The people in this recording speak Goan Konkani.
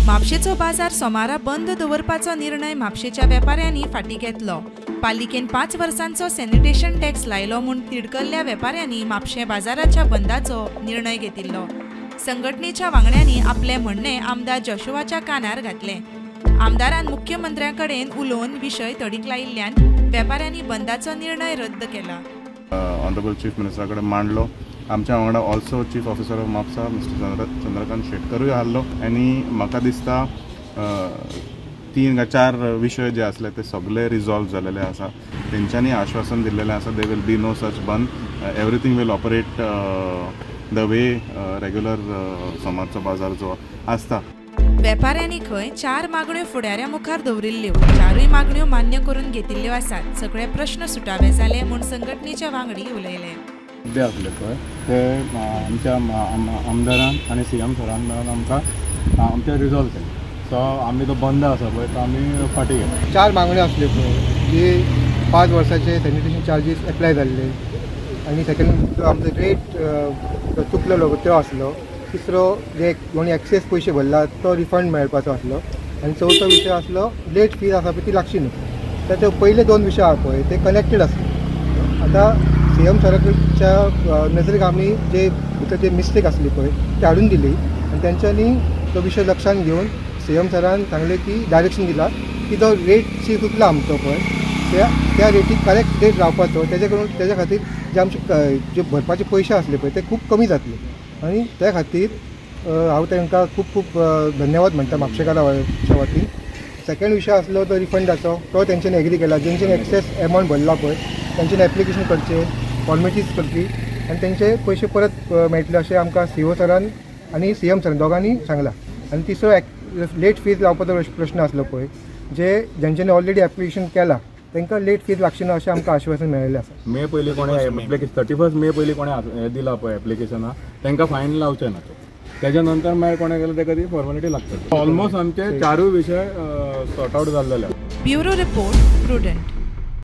म्हापशेचो बाजार सोमारा बंद दवरपाचो निर्णय म्हापशेच्या वेपाऱ्यांनी फाटीं घेतलो. पालिकेन 5 वर्सांचो सॅनिटेशन टॅक्स लायलो म्हूण तिडकल्ल्या वेपाऱ्यांनी म्हापशें बाजाराच्या बंदाचो निर्णय घेतिल्लो. संघटनेच्या वांगड्यांनी आपलें म्हणणें आमदार जोशुआच्या कानार घातलें. आमदारान मुख्यमंत्र्यां कडेन उलोवन विशय तडीक लायिल्ल्यान वेपाऱ्यांनी बंदाचो निर्णय रद्द केला. ऑनरेबल चीफ मिनिस्टरा कडेन मांडलो. आमच्या वांगडा also chief officer of Mapusa mister Chandrakant शेटकरूय आहलो आनी म्हाका दिसता 3 काय 4 विशय जे आसले ते सगळे रिजॉल्व जालेले आसा. तेंच्यांनी आश्वासन दिल्लेलें आसा there will be no such bandh, everything will operate the way regular सोमारचो बाजार जो आसता. वेपाऱ्यांनी खंय 4 मागण्यो फुडाऱ्या मुखार दवरिल्ल्यो. 4ूय मागण्यो मान्य करून घेतिल्ल्यो आसात. सगळे प्रश्न सुटावे जाले म्हूण संघटनेचे वांगडी उलयले. मुद्दे आसले पळय ते आमच्या आमदारान आनी सीएम सरान मेळून आमकां आमचे रिजॉल्व केले. सो आमी तो बंद आसा पळय तो आमी फाटीं घेतले. 4 मागण्यो आसल्यो पळय जी 5 वर्साचे सॅनिटेशन चार्जीस एप्लाय जाल्ले आनी सेकंड आमचो रेट चुकलेलो तो आसलो, तिसरो जे कोणी एक्सेस पयशे भरला तो रिफंड मेळपाचो आसलो आनी चवथो विशय आसलो लेट फीज आसा पळय ती लागची न्हू. तर ते पयले 2 विशय आहा पळय ते कनेक्टेड आसले. आतां सी एम सराच्या नजरेक आमी जे भितर जे मिस्टेक आसली पळय ते हाडून दिली आनी तेंच्यांनी तो विशय लक्षान घेवन सी एम सरान सांगलें की डायरेक्शन दिला की जो रेट शी चुकला आमचो पळय त्या रेटीक करेक्ट रेट रावपाचो, तेजे करून तेज्या खातीर जे आमचे जे भरपाचे पयशे आसले पळय ते खूब कमी जातले आनी त्या खातीर हांव तांकां खूब खूब धन्यवाद म्हणटा म्हापशेकाराच्या वतीन. सेकंड विशय आसलो तो रिफंडाचो, तो तेंच्यांनी एग्री केला. जेंच्यांनी एक्सेस एमावंट भरला पळय तेंच्यांनी एप्लिकेशन करचें, फॉर्मेलिटीज करची आनी तेंचे पयशे परत मेळटले अशें आमकां सी ओ सरान आनी सी एम सरान दोगांनी सांगलां. आनी तिसरो लेट फीज लावपाचो प्रश्न आसलो पळय, जे जेंच्यांनी ऑलरेडी एप्लिकेशन केलां तांकां लेट फीज लागची ना अशें आमकां आश्वासन मेळिल्लें आसा. मे पयलीं कोणें एप्लिकेशन 31 मे पयलीं कोणें हें दिलां पळय एप्लिकेशनां तांकां फायन लावचें ना. तेज्या नंतर मागीर कोणें केलें ताका ती फॉर्मेलिटी लागतली. ऑलमोस्ट आमचे 4 विशय सॉर्ट आवट जाल्लेले. Bureau report, Prudent.